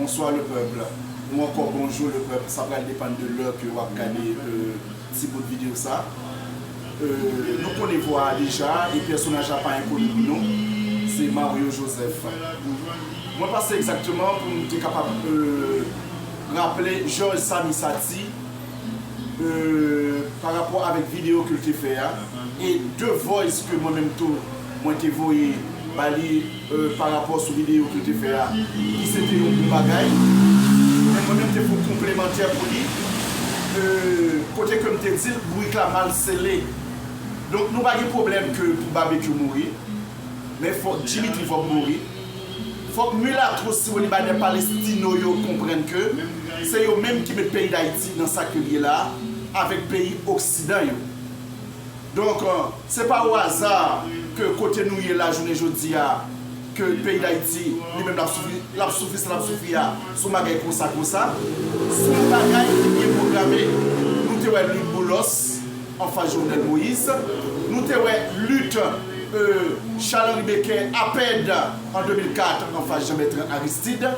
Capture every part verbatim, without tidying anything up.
Bonsoir le peuple. Ou ankò bonjou le peuple. Sa pral depann de lè ke w ap gade, euh, ti bout videyo sa. Euh, nou konnen vwa a deja, e pèsonaj la pa enkoni pou nou. Se Mario Joseph. Mwen pase egzakteman pou m te kapab, euh, raple Georges Samy Saty, euh, pa rapò avèk videyo ke l te fè a, e de voice ke mwen menm tou, mwen te voye ba li, euh, pa rapò sou videyo ke l te fè a, ki se te yon bon bagay. Men mwen menm te fè yon konplemantè pou li, euh, kote ke m te di l bourik la mal sele. Donk, nou pa gen pwoblèm ke pou Babekyou mouri, men fòk Dimitri Vòb mouri. Fòk milatwo siwo libanè palestino yo konprann ke se yo menm ki met peyi Dayiti nan sa ke l ye la a, avèk peyi oksidan yo. Donk, euh, se pa o aza ke kote nou ye la jounen jodi a, ke peyi Dayiti, li menm l ap soufri, l ap soufri sa l ap soufri a, sou bagay konsa, konsa. Se yon bagay ki byen pwograme. Nou te wè lit Boulos anfas Jovenel Moïse. Nou te wè lit, euh, Charles Henri Becker, APED, an de mil kat anfas Jean Bertrand Aristide.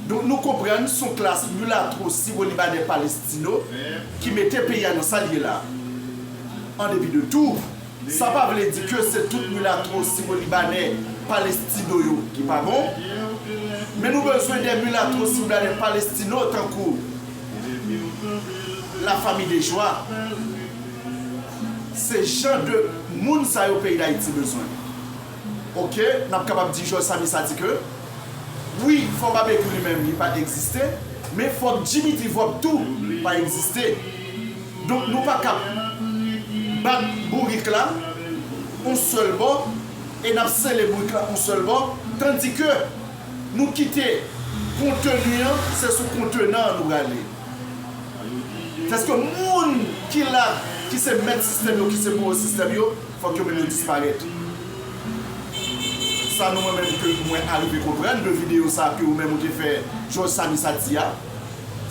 Donk, nou konprann se yon klas milatwo siwo libanè palestino ki mete peyi a nan sa l ye la. An depi de tou, sa pa vle di ke se tout milatwo siwo libanè palestino yo ki pa bon, men nou bezwen de milatwo siwo libanè palestino tankou la famille de joie. Se jan de moun sa yo peyi Dayiti bezwen. Oke, n ap kapab di Georges Samy Saty ke wi, fò Babekyou li menm li pa egziste, men fòk Dimitri Vòb tou pa egziste. Donk, nou pa kab bat bourik la yon sèl bò e n ap sele bourik la yon sèl bò, tandike nou kite konteni an, se sou kontenan an nou prale. Sèske moun ki la, ki se mèt sistèm yo, ki se bouro sistèm yo, fòk yo menm yo disparèt. Sa nou mwen menm ke mwen arive konprann de videyo sa ke ou menm ou te fè Georges Samy Saty a.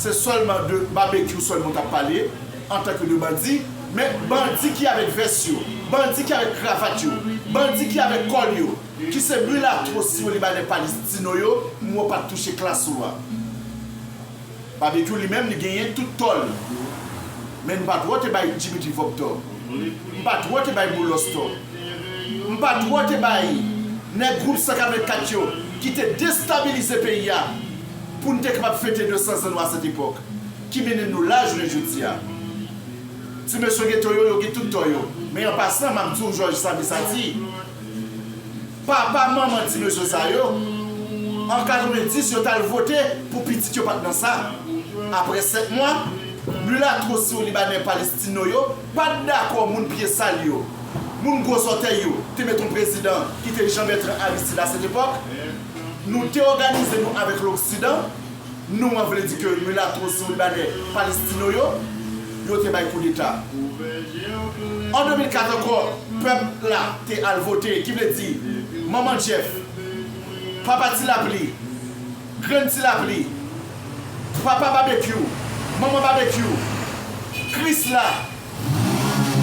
Se sèlman de Babekyou sèlman w t ap pale, antanke de bandi, men bandi ki avèk vès yo, bandi ki avèk kravat yo, bandi ki avèk kòl yo, ki se milatwo siwo libanè palestino yo, mwen pa t touche klas ou a. Babekyou li menm li genyen tout tò l. Men m pa twò te bay Dimitri Vòb tò. M pa twò te bay Boulos tò. M pa twò te bay nèg gwoup san katrevenkat yo ki te destabilize peyi a pou n te kapab fete de san zan nou a sèt epòk, ki mennen nou la jounen jodi a. Ti mesye geto yo, yo gen tout tò yo. Men an pasan, m ap di w Georges Samy Saty, papa, manman ti mesye sa yo, an katrevenndis, yo t al vote pou pitit yo pa t nan sa. Apre sèt mwa, milatwo siwo libanè palestino yo pa t dakò moun pye sal yo, moun gwo zòtèy yo, te met yon prezidan ki te Jean Bertrand Aristide à cette époque. Nou te òganize nou avèk loksidan, nou an vle di ke milatwo siwo libanè palestino yo, yo te bay koudeta. An de mil kat ankò, pèp la te al vote, ki vle di manman Jeff, papa Ti Lapli, grann Ti Lapli, papa Babekyou, manman Babekyou, Krisla,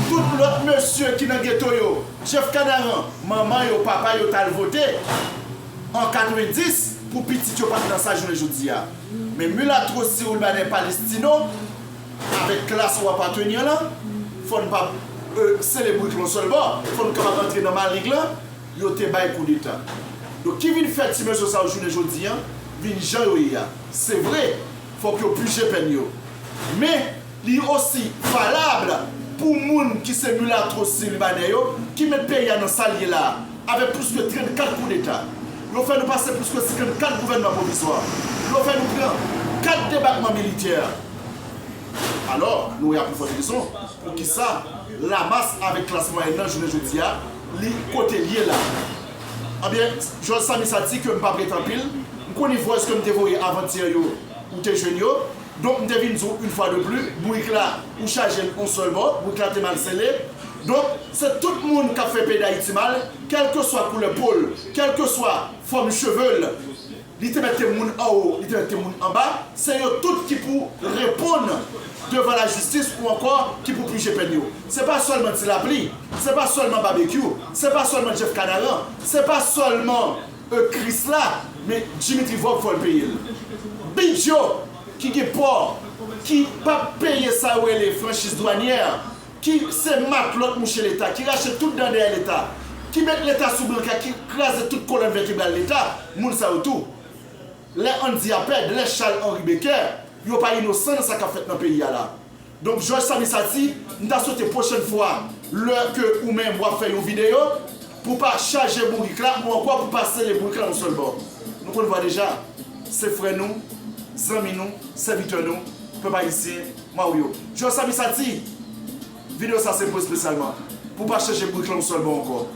tout lòt mesye ki nan geto yo, Jeff Kanaran, manman yo, papa yo t al vote an katrevenndis pou pitit yo pa t nan sa jounen jodi a. Men milatwo siwo libanè palestino, avèk klas ou apateni an lan, fò n pa, euh, sele bourik lan yon sèl bò, fò n kapab antre nan maling lan, yo te bay koudeta. Donk, ki vin fè ti mesye sa yo jounen jodi a, vin jan yo ye a. Se vre, fòk yo pije pèn yo. Men, li osi valab pou moun ki se milatwo siwo libanè yo, ki met peyi a nan sa l ye la a, avèk plis ke trannkat koudeta. Yo fè nou pase plis ke senkannkat gouvènman pwovizwa. Yo fè nou pran kat debakman militè. Alò, nou wè a pli fòt rezon poukisa lamas avèk klas mwayèn nan jounen jodi a, li kote l ye la. Ebyen, Georges Samy Saty ke m p ap ret anpil, m konnen voice ke m te voye avantyè yo, ou te jwenn yo. Donk, m te vin di w, yon fwa de pli, bourik la, ou chaje l yon sèl bò, bourik la te mal sele. Donk, se tout moun k ap fè peyi Dayiti mal, kèlkeswa koulè po l, kèlkeswa fòm cheve l, li te mèt te moun anwo, li te mèt te moun anba, se yo tout ki pou reponn devan lajistis ou ankò ki pou pije pèn yo. Se pa sèlman Ti Lapli, se pa sèlman Babekyou, se pa sèlman Jeff Kanaran, se pa sèlman, euh, Krisla, men Dimitri Vòb fò l peye l. Bidjo ki gen pò, ki p ap peye sa yo rele franchiz dwanyè, ki se matlòt mouche Leta, ki rache tout dan dèyè Leta, ki met Leta sou branka, ki kraze tout kolòn vètebral Leta, moun sa yo tou. Lè Andy Apèd, lè Charles Henri Becker, yo pa inosan nan sa k ap fèt nan peyi a la. Donk, Jòj Samy Saty, m ta swete pwochèn fwa, lè ke ou menm w ap fè yon videyo, pou w pa chaje bourik la, ou ankò pou w pa sele bourik la yon sèl bò. Nou konn vwa deja, se frè nou, zanmi nou, sèvitè nou, pèp ayisyen, Mario. Jòj Samy Saty, videyo sa se pou espesyalman, pou w pa chaje bourik la yon sèl bò ankò.